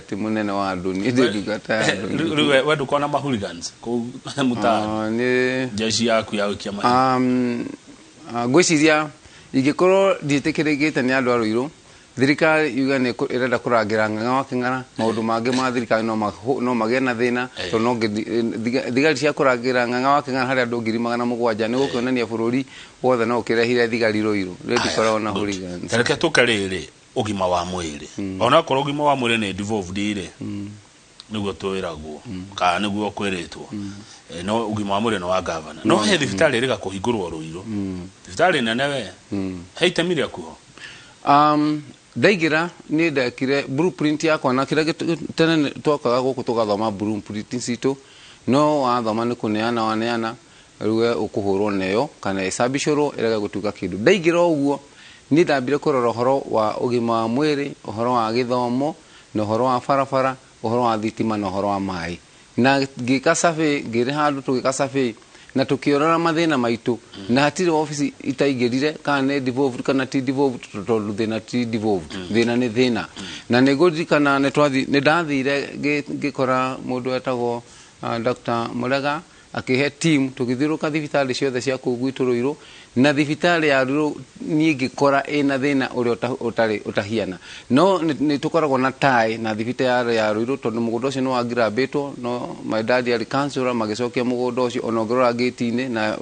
Atĩ mũnene wa andũ, niĩ ndĩ ndungata ya andũ. Rĩu we ndũkorwo na mahooligans kũu mũtaani? Ah, nĩ Jeshi yaku ya gũikia mahiga. Ngwĩciria ingĩkorwo ndiĩtĩkĩrĩkĩte nĩ andũ a Rũirũ, thirikari yuga nĩ ĩrenda kũrangĩra Ng'ang'a wa Kĩng'ara, maũndũ mangĩ ma thirikari no magĩe na thĩna, tondũ no thigari cia kũrangĩra Ng'ang'a wa Kĩng'ara harĩ andũ 700,000, nĩ gũkĩonania bũrũri wothe no ũkĩrehire thigari Rũirũ. Rĩu ndikoragwo na hooligans. Reke tũke rĩrĩ, ũgima wa mwĩrĩ. Onakorwo ũgima wa mwĩrĩ nĩ devolved rĩ, nĩguo twĩragwo kana nĩguo kwĩrĩtwo, no ũgima wa mwĩrĩ nĩ wa gavana, no he thibitarĩ ĩrĩga kũhingũrwo Rũirũ, thibitarĩ nene, we he itemi rĩaku ho? Ndaingĩra niĩ ndekire blueprint yakwa na kĩrĩa tene twakaga gũkũ tũgathoma blueprint citũ, no wathoma nĩ kũneana waneana, rĩu we ũkũhũrwo neyo kana ĩcabicũrwo ĩrege gũtuĩka kĩndũ. Ndaingĩra ũguo niĩ ndambire kũrora ũhoro wa ũgima wa mwĩrĩ, ũhoro wa gĩthomo, na ũhoro wa barabara, ũhoro wa thitima na ũhoro wa maĩ, na ngĩka survey, ngĩrĩ handũ tũgĩka survey na tũkĩorora mathĩna maitũ, na hatirĩ obici itaingĩrire kana nĩ devolved kana ti devolved, tondũ thĩna ti devolved, thĩna nĩ thĩna. Na nĩ ngũririkana nĩ ndathire ngĩkora mũndũ wetagwo Dr. Murega, akĩhe team, tũgĩthiũrũrũka thibitarĩ ciothe cia kũu gwitũ Rũirũ, na thibitarĩ ya Rũirũ niĩ ngĩkora ĩna thĩna ũrĩa ũtarĩ ũtahiana, no nĩ tũkoragwo na tai na thibitarĩ ya Rũirũ, tondũ mũgũnda ũcio nĩ wangirambĩtwo, no my dad arĩ councillor magĩcokia mũgũnda ũcio. Ona ũngĩrora ngĩti-inĩ na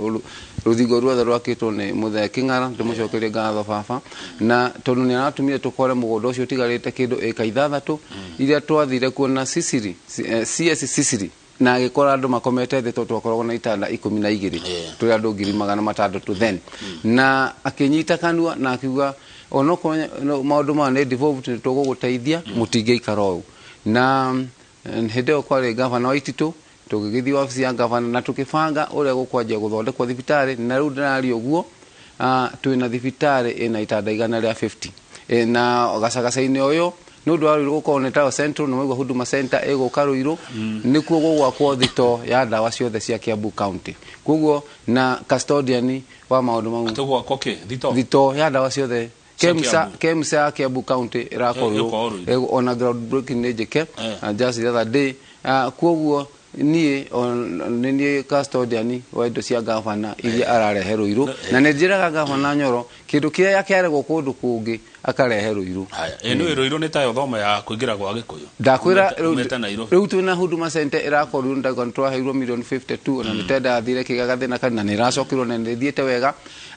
rũthingo ruothe rwakĩtwo nĩ Mũthee Kĩng'ara, ndĩmũcokerie ngatho baba, na tondũ nĩ aratũmire tũkore mũgũnda ũcio ũtigarĩte kĩndũ ĩka 6 iria twathire kuona Sicily, CS Sicily, na agĩkora andũ makomete thĩ, tondũ twakoragwo na itanda 12, tũrĩ andũ 600,000 then, na akĩnyita kanua na akiuga onokorwo maũndũ maya nĩ devolved, nĩ tũgũgũteithia, mũtingĩikara ũũ. Na hĩndĩ ĩyo kwarĩ gavana wa Ititũ, tũgĩgĩthiĩ wabici ya gavana na tũkĩbanga ũrĩa gũkwanjia gũthondekwo thibitarĩ, na rĩu ndĩraria ũguo, twĩna thibitarĩ ĩna itanda 150. Na gacagaca-inĩ ũyũ, nĩ ũndũ wa Rũirũ gũkorwo nĩ tayo central, nĩ waigua Huduma Center ĩgũka Rũirũ, nĩkuo gũgwakwo thito ya ndawa ciothe cia Kiambu County, koguo na custodian wa maũndũ mau. Tũgwakwo kĩ thito? Thito ya ndawa ciothe. Cia KEMSA. Kiambu. KEMSA ya Kiambu County ĩrakwo Ĩgũkorwo Rũirũ. Rũirũ. Ona ground breaking nĩ njĩke just the other day. Koguo niĩ nĩ niĩ custodian wa indo cia gavana iria ararehe Rũirũ, na nĩ njĩraga gavana Nyoro kĩndũ kĩrĩa kĩaregwo kũndũ kũngĩ akarehe Rũirũ. Haya, ĩ nĩ Rũirũ nĩ tayo thoma ya kũingĩra gwa Gĩkũyũ? Ndakwĩra. Umĩte Nairobi. Rĩu twĩna Huduma Center ĩrakorwo rĩu, ndauga nĩ twaheirwo milioni 52, ona nĩ tenda yathire kĩga gathĩna kani na nĩ ĩracokirwo na nĩ ĩthiĩte wega.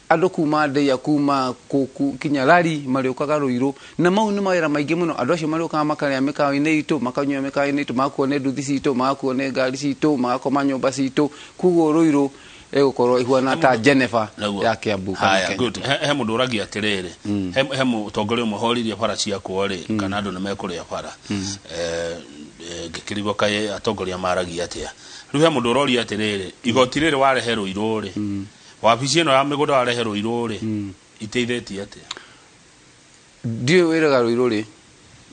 Andũ kuma Ndeia, kuma kũku kinya Rari marĩũkaga Rũirũ, na mau nĩ mawĩra maingĩ mũno. Andũ acio marĩũkaga makarĩa mĩkawa-inĩ itũ, makanyua mĩkawa-inĩ itũ, magakuo nĩ nduthi citũ, magakuo nĩ ngari citũ, magakoma nyũmba citũ. Koguo Rũirũ ĩgũkorwo ihuana ta Geneva Naguo. ya Kiambu kana Haya, Kenya. good. He mũndũ ũragia atĩrĩrĩ, he mũtongoria ũmwe horirie bara ciakwo rĩ, kana andũ nĩ mekũrĩa bara. Ngĩkĩrigwo kaĩ atongoria maragia atĩa. Rĩu he mũndũ ũroria atĩrĩrĩ, igoti rĩrĩ warehe Rũirũ rĩ, wabici ĩno ya mĩgũnda warehe Rũirũ rĩ, iteithĩtie atĩa? Ndiũĩ wĩraga Rũirũ rĩ,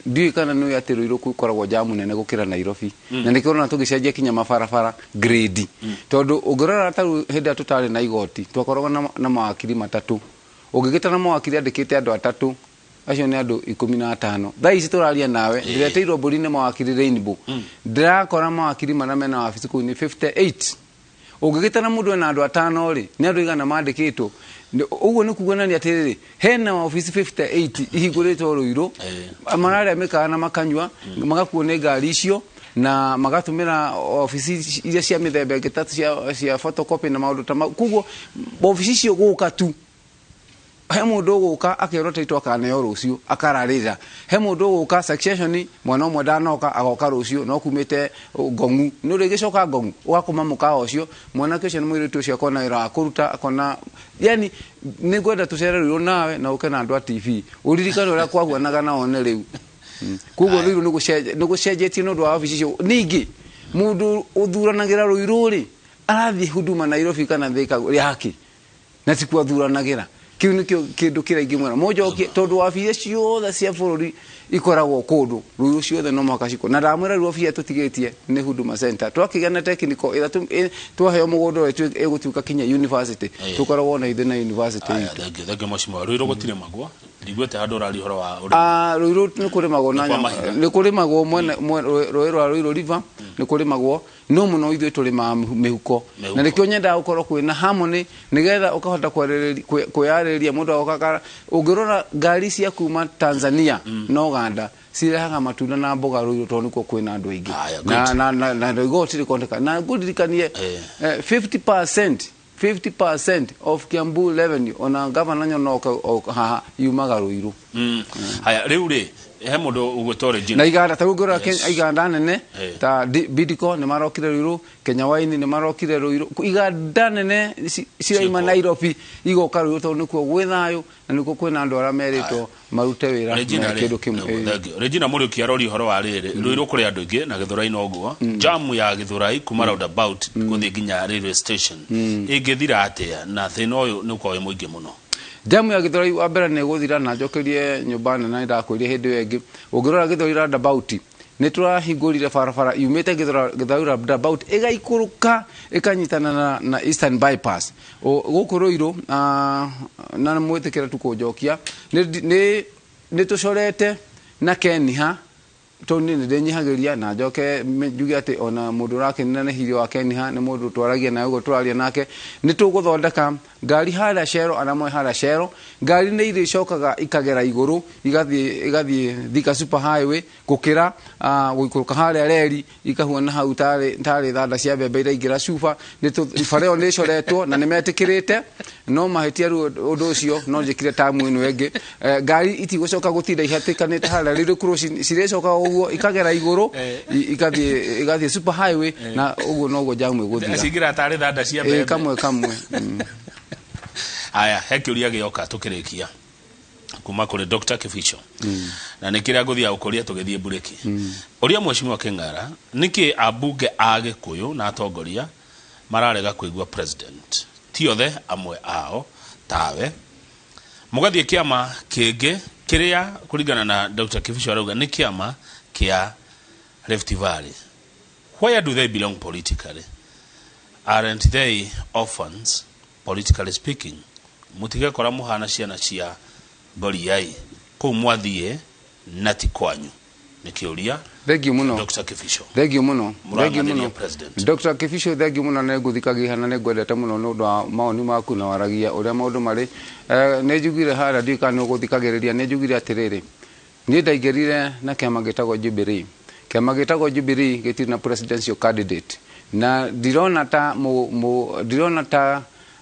ndiũĩ kana nĩũĩ atĩ Rũirũ gũkoragwo jamu nene gũkĩra Nairobi, na nĩkĩo ũrona tũgĩcenjia kinya mabarabara grade, tondũ ũngĩrora ta rĩu hĩndĩ ĩrĩa tũtarĩ na igoti twakoragwo na mawakiri matatũ, ũngĩgĩta na mawakiri andĩkĩte andũ atatũ, acio nĩ andũ 15. Thaa ici tũraria nawe, ndĩretĩirwo mbũri nĩ mawakiri Rainbow, ndĩrakora mawakiri marĩa mena wabici kũu nĩ 58. Ũngĩgĩtana mũndũ ena andũ atano rĩ, nĩ andũ igana mandĩkĩtwo. Ũguo nĩ kuonania atĩrĩrĩ, hena wabici 58 ihingũrĩtwo Rũirũ, mararĩa mĩkawa na makanyua, magakuo nĩ ngari icio na magatũmĩra obici iria cia mĩthemba ĩngĩ ta cia photocopy na maũndũ ta mau. Koguo obici icio gũka tu, he mũndũ ũgũka akerwo taitũ akaneo rũciũ, akararĩra. He mũndũ ũgũka succession, mwana ũmwe ndanoka, agoka rũciũ, no kumĩte Ngong'u, nĩ ũrĩgĩcoka Ngong'u ũgakoma mũkawa ũcio, mwanake ũcio na mũirĩtu ũcio akona wĩra wa kũruta, akona. Yani nĩ ngwenda tũcere Rũirũ nawe na ũke na andũ a TV, ũririkane ũrĩa kwahuanaga na one rĩu. Koguo Rũirũ nĩ gũcenjetie nĩ ũndũ wa wabici icio. Ningĩ mũndũ ũthuranagĩra Rũirũ rĩ, arathiĩ Huduma Nairobi kana Thika yake, na tikuo athuranagĩra. Kiu nikio kindu kira ingimwira munjokie tondu wabici ciothe cia bururi ikoragwo kundu Ruiru ciothe no mũhaka ciko na ndamwira riu wabici tutigitie ni Huduma Center twakigia na technical ithatu twaheo mugunda wetu igutuika kinya university tukoragwo na ithe na university itu. Thank you mheshimiwa. Ruiru gutirimagwo ndigwete handu urari horo wa urimi. Ruiru ni kurimagwo na ni kurimagwo mwene rũĩ rwa Ruiru River ni kurimagwo no muno ithuĩ tũrĩmaga mĩhuko na nĩkĩo nyendaga gũkorwo kwĩna harmony nĩgetha ũkahota kwĩyarĩrĩria mũndũ agoka. Ũngĩrora ngari cia kuma Tanzania na Uganda cirehaga matunda na mboga Ruiru tondũ nĩkuo kwĩna andũ aingĩ na igoti rĩkoneka na ngũririkanie 50% of Kiambu revenue ona governor nyonoka haha yumaga Ruiru. Haya riu ri he mundu ugwitwo Regina na iganda ta ugora iganda nene ta Bidco ni marokire Ruiru, Kenya Wine ni marokire Ruiru, iganda nene ciraima Nairobi igoka Ruiru tondu nikuo gwi thayo na nikuo kwina andu aria meritwo marute wira na kindu kimwe. Regina Muriuki arori horo wa riri Ruiru kuri andu ingi na Githurai noguo jamu ya Githurai kuma roundabout guthii nginya railway station ingithira atia na thina uyu ni ukorwo wi muingi muno. Jamu ya Githurai wa mbere nĩ gũthira na njokerie nyũmba nene na ndakwĩria hĩndĩ ĩyo ĩngĩ. Ũngĩrora Githurai roundabout nĩ tũrahingũrire barabara yumĩte Githurai roundabout ĩgaikũrũka ĩkanyitana na Eastern Bypass gũkũ Ruiru na mwĩtĩkĩre tu kũnjokia nĩ tũcorete na Keniha tondũ nĩ ndĩnyihagĩria na njoke njuge atĩ ona mũndũ ũrakenera nĩ hirio wa Keniha nĩ mũndũ twaragia naye ũguo tũraria nake nĩ tũgũthondeka ngari harĩa Shell arĩa moĩ harĩa Shell ngari nĩ irĩcokaga ikagera igũrũ igathiĩ Thika Super Highway gũkĩra gũikũrũka harĩa reri ikahuana hau tarĩ thanda cia mbembe iraingĩra cuba. Bara ĩyo nĩ ĩcoretwo na nĩ metĩkĩrĩte no mahĩtia rĩu ũndũ ũcio no njĩkire tamu ĩno ĩngĩ. Ngari itigũcoka gũtinda ihatĩkanĩte harĩa Ruiru Crossing cirĩcoka ũguo ikagera igũrũ igathiĩ Super Highway na ũguo noguo jamu ĩgũthira cingĩra tarĩ thanda cia mbembe kamwe kamwe. Aya he kĩũria gĩoka tũkĩrĩkia kuma kũrĩ Dr. Kibicho na nĩ kĩrĩa ngũthiaga gũkũria tũgĩthiĩ mburĩki. Ũria mheshimiwa King'ara nĩkĩ ambunge a Gĩkũyũ na atongoria mararega kũigua president ti othe amwe ao tawe mũgathiĩ kĩama kĩngĩ kĩrĩa kũringana na Dr. Kibicho arauga nĩ kĩama kĩa Rift Valley. Where do they belong politically? Aren't they orphans politically speaking? Mutigekora muhana ciana cia Goliai kuu mwathie na ti kwanyu. Nĩ kĩũria. Thank you muno Dr. Kibicho. Thank you muno. Thank you muno Dr. Kibicho, thank you muno nĩ ngũthikagia na nĩ ngwendete muno nĩ ũndũ wa mawoni maku na waragia ũrĩa maũndũ marĩ. Nĩ njugire harĩa ndiũĩ kana nĩ ũgũthikagĩrĩria, nĩ njugire atĩrĩrĩ niĩ ndaingĩrire na kĩama gĩtagwo Jubilee. Kĩama gĩtagwo Jubilee gĩtirĩ na presidential candidate na ndirona ta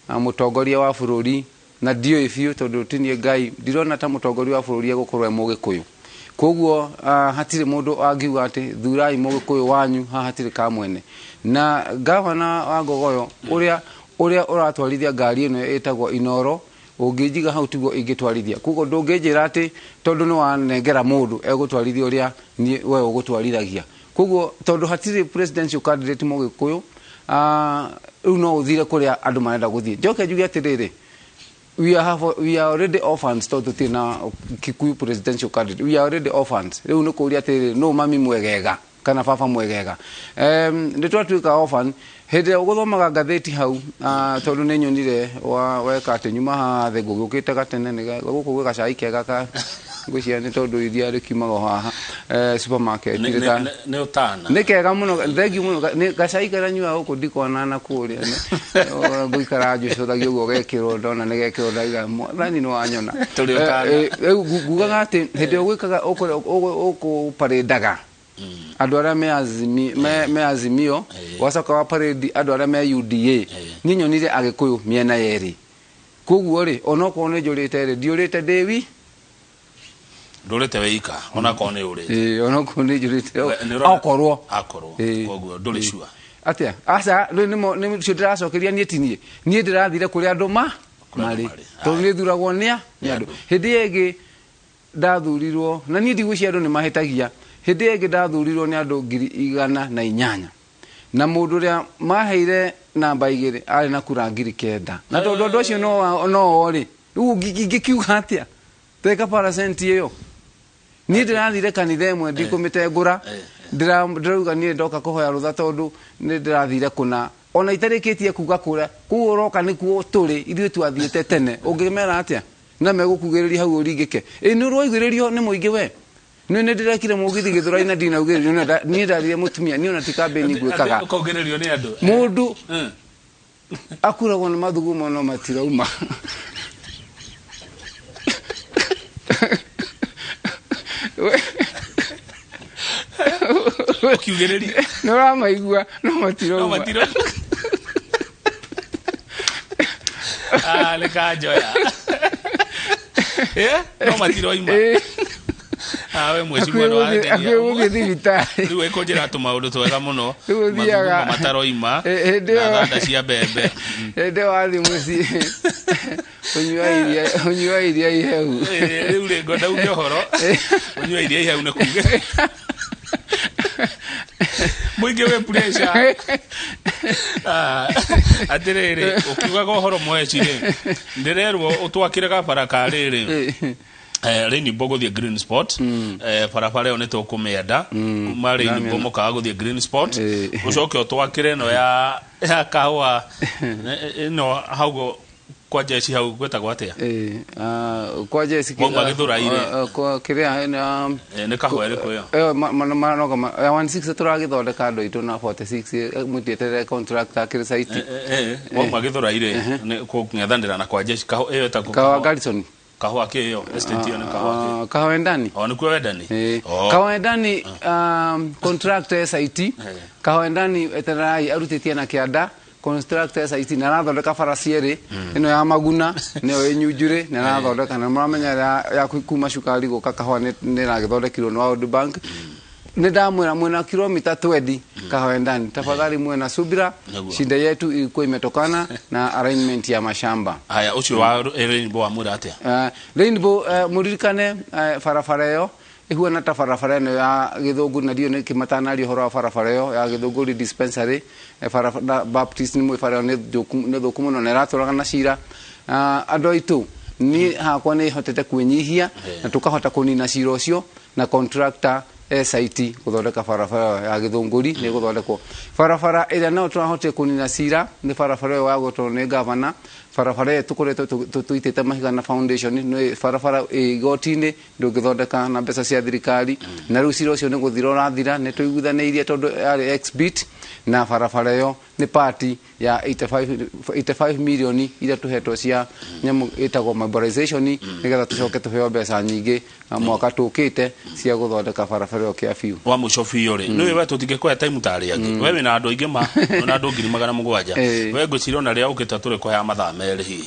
mũtongoria wa bũrũri na ndiũĩ biũ tondũ ti niĩ Ngai, ndirona ta mũtongoria wa bũrũri egũkorwo e Mũgĩkũyũ. Koguo hatirĩ mũndũ angiuga atĩ thurai Mũgĩkũyũ wanyu haha hatirĩ kamwene. Na gavana wa Ngogoyo ũrĩa ũratwarithia ngari ĩno ĩtagwo Inoro ũngĩnjiga hau tiguo ingĩtwarithia. Koguo ndũngĩnjĩra atĩ tondũ nĩ wanengera mũndũ egũtwarithia ũrĩa niĩ we ũgũtwarithagia. Koguo tondũ hatirĩ presidential candidate Mũgĩkũyũ rĩu no ũthire kũrĩa andũ marenda gũthiĩ. Njoke njuge atĩrĩrĩ we are already orphans tondũ tũtirĩ na Kikuyu presidential candidate. We are already orphans. Rĩu nĩ kũũria atĩrĩrĩ no mami mwegega kana baba mwegega. Nĩ twatuĩka orphan hĩndĩ ĩrĩa ũgũthomaga ngathĩti hau tondũ nĩ nyonire weka atĩ nyuma haha thĩ ngũgĩũkĩte gatene gũkũ gwĩ gacai kega ka ngwĩciria nĩ tondũ iria rĩkiumaga haha supermarket nĩ ũtana nĩ kega mũno thengiũ mũno gacai karĩa nyuaga gũkũ ndikona na kũrĩa ngũikara njũcũthagia ũguo gekĩrwo ndona nĩ gekĩrwo ndaiga mwathani nĩ wanyona. Rĩu ngugaga atĩ hĩndĩ ĩrĩa ũgwĩkaga ũkũparĩndaga andũ arĩa me Azimio wacoka wa parade andũ arĩa me UDA niĩ nyonire Agĩkũyũ mĩena yerĩ. Koguo rĩ onokorwo nĩ njũrĩte rĩ ndiũrĩte ndĩwi ndũrĩte wĩika onakorwo nĩ ũrĩte onokorwo nĩ njũrĩte okorwo akorwo koguo ndũrĩ sure atĩa aca rĩu nĩcio ndĩracokeria niĩ ti niĩ niĩ ndĩrathire kũrĩa andũ marĩ tondũ nĩ thuragwo nĩ andũ. Hĩndĩ ĩyo ĩngĩ ndathurirwo na niĩ ndigwĩciria andũ nĩ mahĩtagia. Hĩndĩ ĩyo ĩngĩ ndathurirwo nĩ andũ 108 na mũndũ ũrĩa maheire namba 2 arĩ na kura 9,000 na tondũ andũ acio no o rĩ Rĩu ingĩkiuga atĩa teka percent ĩyo niĩ ndĩrathire kanitha ĩmwe ndikũmĩtengũra ndĩrauga niĩ ndoka kũhoya rũtha tondũ nĩ ndĩrathire kũna ona itarĩkĩtie kuga kũrĩa kũu ũroka nĩkuo tũrĩ ithuĩ twathiĩte tene ũngĩmera atĩa na megũkugĩrĩria hau ũringĩke ĩ nĩ ũroigĩrĩrio nĩ mũingĩ we nĩ nĩ ndĩrekire mũgithi Gĩthũrai na ndinaugĩrĩrio niĩ ndarire mũtumia niĩ ona ti kambĩni ngwĩkaga ũkaugĩrĩrio nĩ andũ mũndũ akuragwo nĩ mathugumo no matirauma ũkiugĩrĩria nĩ ũramaigua no no matirauma matirauma ah nĩ kanjoya no matiroima ah we mheshimiwa nĩ hakuhĩ wangenia gũthiĩ thibitarĩ rĩu ĩkũnjĩra tũmaũndũ twega mũno Rĩu ũthiaga- mathugumo mataroima Hĩndĩ na ĩyo- thanda cia mbembe hĩndĩ ĩyo wathiĩ mũciĩ ũnyua iria ihehu rĩu rĩ ngwenda uge ũhoro ũnyua iria ihehu nĩ kuge mũingĩ wĩ pressure atĩrĩrĩ ũkiugaga ũhoro mweci rĩ ndĩrerwo ũtwakĩre gabara ka rĩrĩ Rainbow gũthiĩ Green Spot barabara ĩyo nĩ tũkũmĩenda kuma Rainbow mũkaga gũthiĩ Green Spot ũcoke ũtwakĩre ĩno ya kahũa ĩno hau kwa jeshi hau gwĩtagwo atĩa kwa jeshi Wauma Gĩthũrai rĩ. Kwa kĩrĩa Nĩ kahũa ĩrĩkũ ĩyo ĩyo ya 16 tũragĩthondeka andũ aitũ na 46 mũtieterere contractor akĩrĩ site wauma Gĩthũrai rĩ nĩ kũng'ethanĩra na kwa jeshi kahũa ĩyo ĩtagwo kahũa Garrison kahũa kĩ ĩyo estate ĩyo nĩ kahũa kĩ kahũa Wendani o nĩkuo Wendani Kahũa Wendani contractor SIT Kahũa Wendani etererai arutĩtie na kĩanda constructor SIT na arathondeka bara cierĩ ĩno ya Maguna nĩyo ĩnyunjurĩ na arathondeka na mũramenya ya kuma cukari gũka kahũa nĩ ĩragĩthondekirwo nĩ World Bank nĩ ndamwĩra mwena kilomita 20 Kahũa Wendani tafadhali muwe na subira Nĩguo. shinda yetu ilikuwa imetokana na arrangement ya mashamba haya ũcio wa Rainbow wamwĩra atĩa Rainbow mũririkane barabara ĩyo ĩhuana ta barabara ĩno ya Gĩthũngũri na ndiũĩ nĩkĩ matanaria ũhoro wa barabara ĩyo ya Gĩthũngũri dispensary barabara Baptist nĩ mũĩ bara ĩyo nĩ thũku mũno na ĩratũraga na cira andũ aitũ niĩ hakwa nĩ hotete kwĩnyihia na tũkahota kũnina cira ũcio na contractor SIT gũthondeka barabara ĩyo ya Gĩthũngũri nĩ gũthondekwo barabara ĩrĩa nayo tũrahotire kũnina cira nĩ barabara ĩyo yagwetwo nĩ gavana barabara ĩyo tũkoretwo tũitĩte mahiga na foundation nĩ barabara ĩ igoti-inĩ ndũngĩthondeka na mbeca cia thirikari na rĩu cira ũcio nĩ gũthira ũrathira nĩ tũiguithanĩirie tondũ yarĩ exhibit na barabara ĩyo nĩ part ya 85 milioni iria tũhetwo cia nyamũ ĩtagwo mobilization nĩgetha tũcoke tũheo mbeca nyingĩ na mwaka tũkĩte cia gũthondeka barabara ĩyo kĩa biũ wa mũico biũ rĩ nĩwe we tũtingĩkũhe time ta arĩa angĩ we wĩna andũ aingĩ ma wĩna andũ 700,000 we ngwĩciria ona rĩrĩa ũkĩte tũrĩ kũhea mathaa merĩ hihi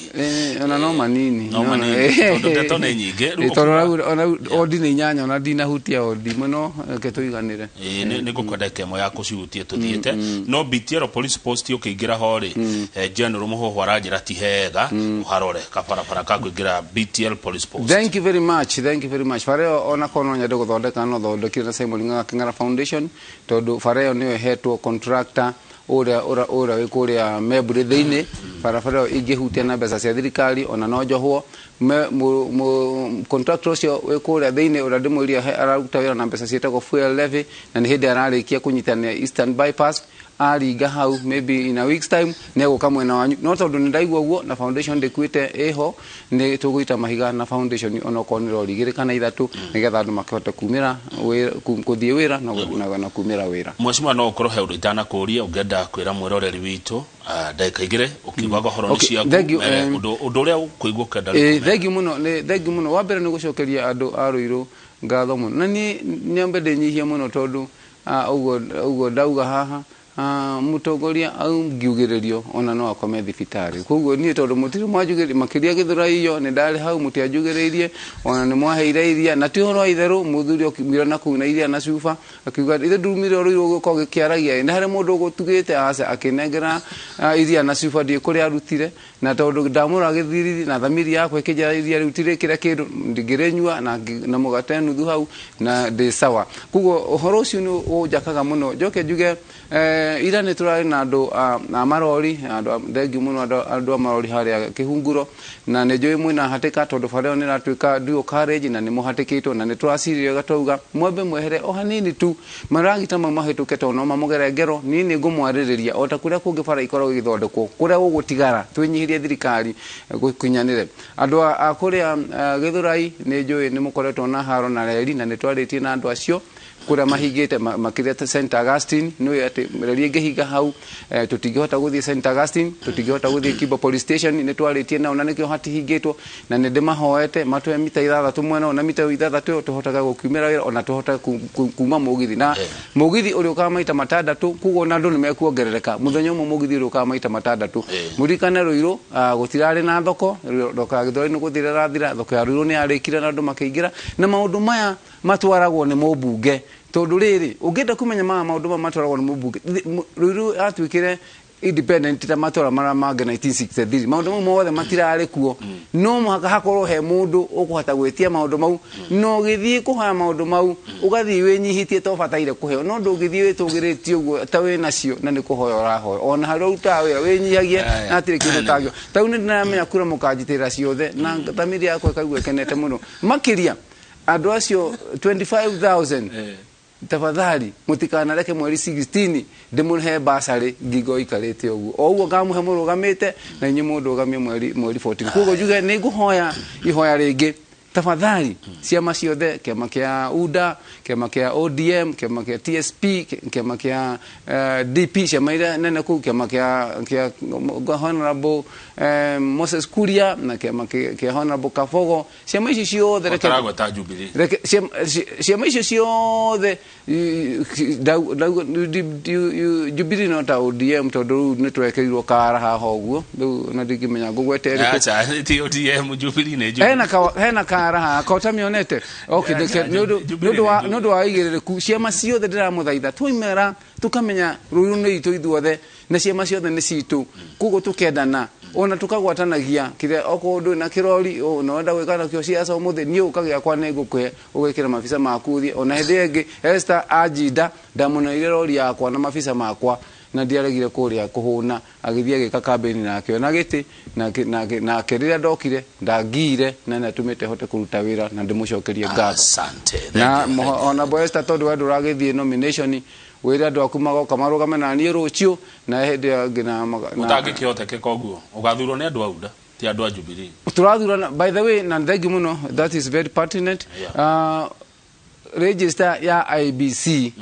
Ona no manini No manini, tondũ ndeto nĩ nyingĩ. Rĩu Tondũ ona ondi nĩ inyanya ona ndinahutia ondi mũno reke tũiganĩre Nĩ ngũkwenda ndagĩka ĩmwe ya kũcihutie tũthiĩte no BTL police post ũkĩingĩra ho rĩ General Mũhũhũ aranjĩra ti hega ũharore kabarabara ka kũingĩra BTL police post. Thank you very much, thank you very much. Bara ĩyo ona korwo no nyende gũthondeka no thondekire na Simon Ng'ang'a Kĩng'ara Foundation tondũ bara ĩyo nĩyo ĩhetwo contractor ũrĩa wĩ kũrĩa Membure thĩinĩ barabara ĩyo ingĩhutia na mbeca cia thirikari ona no njohwo contractor ũcio wĩ kũrĩa thĩinĩ ũrĩa ndĩmwĩrire araruta wĩra na mbeca ciĩtagwo fuel levy na nĩ hĩndĩ ararĩkia kũnyitania Eastern Bypass aringa hau maybe in a week's time nĩ egũka mwena wanyu no tondũ nĩ ndaigua ũguo na foundation ndĩkuĩte ĩho nĩ tũgũita mahiga na foundation onokorwo nĩ rori igĩrĩ kana ithatũ nĩgetha andũ makĩhote kumĩra gũthiĩ wĩra na kumĩra wĩra. Mheshimiwa no ũkorwo he ũndũ itanakũria ũngĩenda kwĩra mwĩroreri witũ ndagĩka igĩrĩ ũkiugaga ũhoro nĩ ciaku ũndũ ũrĩa ũkũigua ũkĩenda. Thank you mũno nĩ thank you mũno wa mbere nĩ gũcokeria andũ a Ruiru ngatho mũno na niĩ nyambe ndĩnyihie mũno tondũ ũguo ndauga haha mũtongoria angiugĩrĩrio ona no akome thibitarĩ koguo niĩ tondũ mũtirĩ mwanjugĩrĩria makĩria Gĩthũrai iyo nĩ ndarĩ hau mũtianjugĩrĩirie ona nĩ mwaheire iria na ti ũhoro wa itherũ mũthuri okiumire na kũu na iria na cuba akiuga ithe ndumire Ruiru gũkorwo gĩkĩaragia nĩ harĩ mũndũ ũgũtugĩte aca akĩnengera iria na cuba ndiĩ kũrĩa arutire na tondũ ndamũra gĩthiriri na thamiri yakwa ĩkĩnjĩra iria rĩu tirĩkĩre kĩndũ ndingĩrĩnyua na mũgate nuthu hau na ndĩ sawa koguo ũhoro ũcio nĩ ũnjakaga mũno njoke njuge Ira nĩ tũrarĩ na andũ a marori, andũ thengiũ mũno, andũ a marori harĩa Kĩhunguro, na nĩ njũĩ mwĩna hatĩka tondũ bara ĩyo nĩ ĩratuĩka dual carriage na nĩ mũhatĩkĩtwo, na nĩ tũracirire wega twauga mwambe mwehere o hanini tu maragita mau mahĩtũke tondũ no mamũgere ngero. Niĩ nĩ ngũmwarĩrĩria o ta kũrĩa kũngĩ bara ikoragwo igĩthondekwo, kũrĩa gũgũtigara twĩnyihĩrie thirikari gũkinyanĩre. Andũ a kũrĩa Gĩthũrai nĩ njũĩ nĩ mũkoretwo na haro na reri, na nĩ twarĩtie na andũ acio kũrĩa mahingĩte makĩria St Augustine. Nĩ atĩ reri ĩngĩhinga hau, tũtingĩhota gũthiĩ St Augustine, tũtingĩhota gũthiĩ Kimbo Police Station. Nĩ twarĩtie nao na nĩkĩo hatihingĩtwo, na nĩ ndĩmahoete matũhe mita 6 mwena ũyũ na mita 6 ĩyo tũhotaga gũkiumĩra wĩra, ona tũhotage kuma mũgithi, na mũgithi ũrĩũkaga maita 6, koguo ona andũ nĩ mekuongerereka. Mũthenya ũmwe mũgithi ũrĩũkaga maita 6. Mũririkane Ruiru gũtirarĩ na thoko, thoko ya Gĩthũrai nĩ gũthira ĩrathira, thoko ya Ruiru nĩ yarĩkire na andũ makĩingĩra, na maũndũ maya matwaragwo nĩ mũmbunge, tondũ rĩrĩ ũngĩenda kũmenya maya maũndũ maya matwaragwo nĩ mũmbunge. Ruiru yatuĩkire independent ta matũra marĩa mangĩ 1963, maũndũ mau mothe matirarĩ kuo. No mũhaka hakorwo he mũndũ ũkũhota gwĩtia maũndũ mau, na ũgĩthiĩ kũhoya maũndũ mau ũgathiĩ wĩnyihĩtie to bataire kũheo, no ndũngĩthiĩ wĩtũgĩrĩtie ũguo ta wĩ nacio na nĩ kũhoya ũrahoya. Ona harĩa ũrutaga wĩra wĩnyihagie na hatirĩ kĩndũ ũtangĩona. Tarĩu nĩ ndĩramenya kura mũkanjitĩrĩra ciothe, na thamiri yakwa ĩkaigua ĩkenete mũno, makĩria andũ acio 25,000. Tafadhali mũtikanareke mweri 16 ndĩmũhe basarĩ ngingo ikarĩte ũguo, o ũguo ngamũhe mũrũgamĩte na inyuĩ mũndũgamie mweri 14. Koguo njuge nĩ ngũhoya ihoya rĩngĩ, tafadhali ciama ciothe, kĩama kĩa UDA, kĩama kĩa ODM, kĩama kĩa TSP, kĩama kĩa DP, ciama iria nene kũu, kĩama kĩa Honorable Moses Kuria na kĩama kĩa Honorable Kabogo, ciama icio ciothe reke Ũtaragweta Jubilee. Reke ciama icio ciothe, Jubilee no ta ODM, tondũ rĩu nĩ twekĩrirwo kara haha ũguo, rĩu na ndingĩmenya ngũgwete ĩrĩkũ. Acha, ti ODM, Jubilee nĩ Jubilee. Hena kara haha ko ũtamĩonete. Okay, Acha, Jubilee nĩ nĩ ũndũ wa wĩigĩrĩrĩku, ciama ciothe ndĩramũthaitha twaimera tũkamenya Ruiru nĩ itũ ithuothe, na ciama ciothe nĩ citũ, koguo tũkendana ona tũkagwatanagia kĩrĩa okorwo ndũrĩ na kĩrori na wenda gwĩka nakĩo ciaca ũmũthĩ, niĩ ũka gĩakwa nĩ ngũkũhe ũgekĩra mabica maku ũthiĩ. Ona hĩndĩ ĩyo ĩngĩ Esther anjinda ndamũneire rori yakwa na mabica makwa, na ndiaregire kũrĩa kũhũna, agĩthiĩ agĩka kambĩni nake na gĩtĩ nake rĩrĩa ndokire ndangire na nĩatũmĩte hote kũruta wĩra na ndĩmũcokerie ngatho. Asante. Na Thank you. Ona bo Esther, tondũ we ndũragĩthiĩ nomination, wĩre andũ aku magoka marũgame na niĩ rũciũ, na hĩndĩ ĩyo ĩngĩ na Ũtangĩkĩhotekeka ũguo ũgathurwo nĩ andũ a UDA ti andũ a Jubilee. Tũrathurana, by the way, na thank you mũno, that is very pertinent. Register ya IBC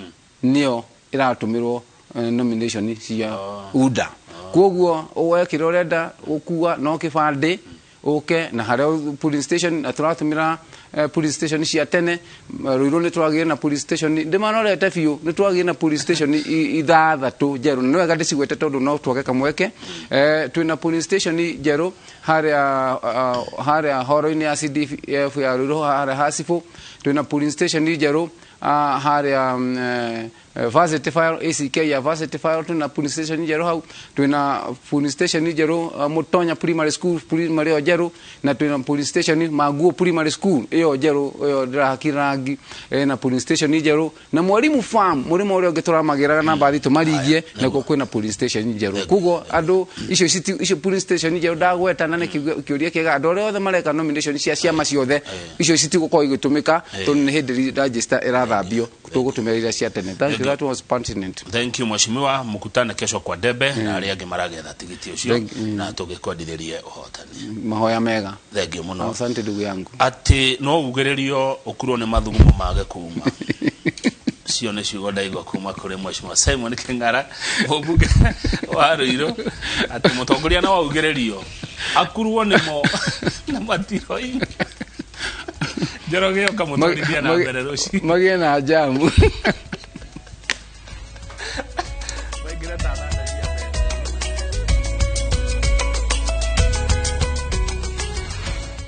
nĩyo ĩratũmĩrwo nomination cia UDA, koguo wekĩra ũrenda gũkua no kĩbandĩ ũke na harĩa polling station, na tũratũmĩra polling station cia tene. Ruiru nĩ twagĩire na polling station, ndĩmanorete biũ, nĩ twagĩire na polling station 6 njerũ, na nĩ wega ndĩcigwete tondũ no twage kamweke. Twĩna polling station njerũ harĩa horo-inĩ ya CDF ya Ruiru, harĩa Hasibũ. Twĩna polling station njerũ harĩa Varsity File, ACK ya Varsity File, twĩna polling station njerũ hau. Twĩna polling station njerũ Mũtonya Primary School, primary ĩyo njerũ, na twĩna polling station Manguo Primary School ĩyo njerũ, ĩyo ndĩrahakire rangi, na polling station njerũ na Mwalimu Farm, mũrĩmo ũrĩa ũngĩ tũramagĩraga na mbathi tũmaringie, nakuo kwĩna polling station njerũ. Koguo andũ icio icio polling station njerũ ndagweta, na nĩ kĩũria kĩega, andũ arĩa othe mareka nomination cia ciama ciothe, icio citigũkorwo igĩtũmĩka tondũ nĩ hĩndĩ register ĩrathambio, tũgũtũmĩra iria cia tene. Thank you, that was pertinent. Thank you mheshimiwa, mkutane kesho kwa debe na arĩa angĩ maragetha tigiti ũcio na tũgĩkwendithĩrie ũhotani. Mahoya mega. Thank you mũno. Asante ndugu yangu. Atĩ no ugĩrĩrio ũkurwo nĩ mathugumo mage kuma, cio nĩ ciugo ndaigua kuma kũrĩ mheshimiwa Simon Kĩng'ara, mũmbunge wa Ruiru, atĩ mũtongoria no augĩrĩrio akurwo nĩmo na matiroima. Njoroge ũkamũtwarithia na mbere rũciũ. Magĩe na jamu. Maingĩra ta